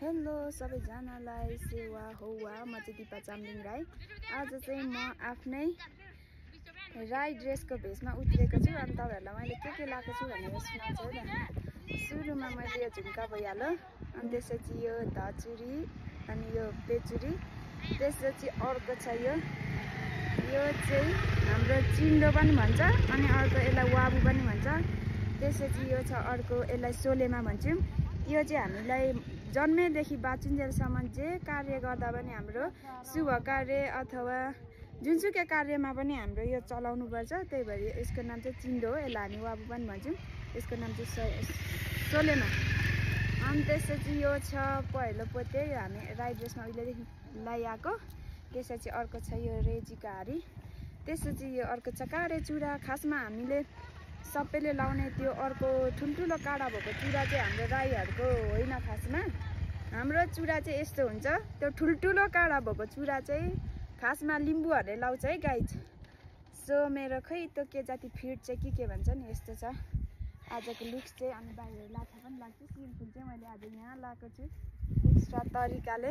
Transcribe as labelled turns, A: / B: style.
A: Hello सबैजनालाई सेवा हौवा म चाहिँ दिपा चामलिङ राई। आज चाहिँ म आफ्नै राई ड्रेसको भेषमा उत्रेको छु अनि तपाईहरुलाई मैले के लाएको छु भनेर सुनाउँछु है त। सुरुमा मैले यो झुम्का भइहाल्यो अनि त्यसपछि यो धचुरी अनि यो बेचुरी, त्यसपछि अर्को छ यो चाहिँ हाम्रो चिन्डो पनि भन्छ अनि अर्को यसलाई वाबु पनि भन्छ। त्यसपछि यो छ अर्को यसलाई सोलेमा भन्छौँ। यो चाहिँ हामीलाई जन्मेदेखि बाँचिन्जेलसम्म जे कार्य गर्दा पनि हाम्रो शुभ कार्य अथवा जुनसुकै कार्यमा पनि हाम्रो यो चलाउनु पर्छ, त्यही भएर यसको नाम चाहिँ चिन्डो हो। यसलाई हामी वाबु पनि भन्छौँ। यसको नाम चाहिँ सोलेमा। अनि त्यसपछि यो छ पहेँलो पोते, यो हामी राई ड्रेसमा उहिलेदेखि लगाइआएको। त्यसपछि अर्को छ यो रेजीको हारी। त्यसपछि यो अर्को छ कारे चुरा। खासमा हामीले सबैले लाउने त्यो अर्को ठुल्ठुलो काडा भएको चुरा चाहिँ हाम्रो राईहरूको होइन। खासमा हाम्रो चुरा चाहिँ यस्तो हुन्छ, त्यो ठुल्ठुलो काडा भएको चुरा चाहिँ खासमा लिम्बूहरूले लाउँछ है गाइज। सो मेरो खै त्यो के जाति फिट चाहिँ के भन्छ नि, यस्तो छ आजको लुक्स चाहिँ। अनि बाहिर लाछा पनि लाग्छ, सिम्पल चाहिँ मैले आज यहाँ लगाएको छु एक्स्ट्रा तरिकाले।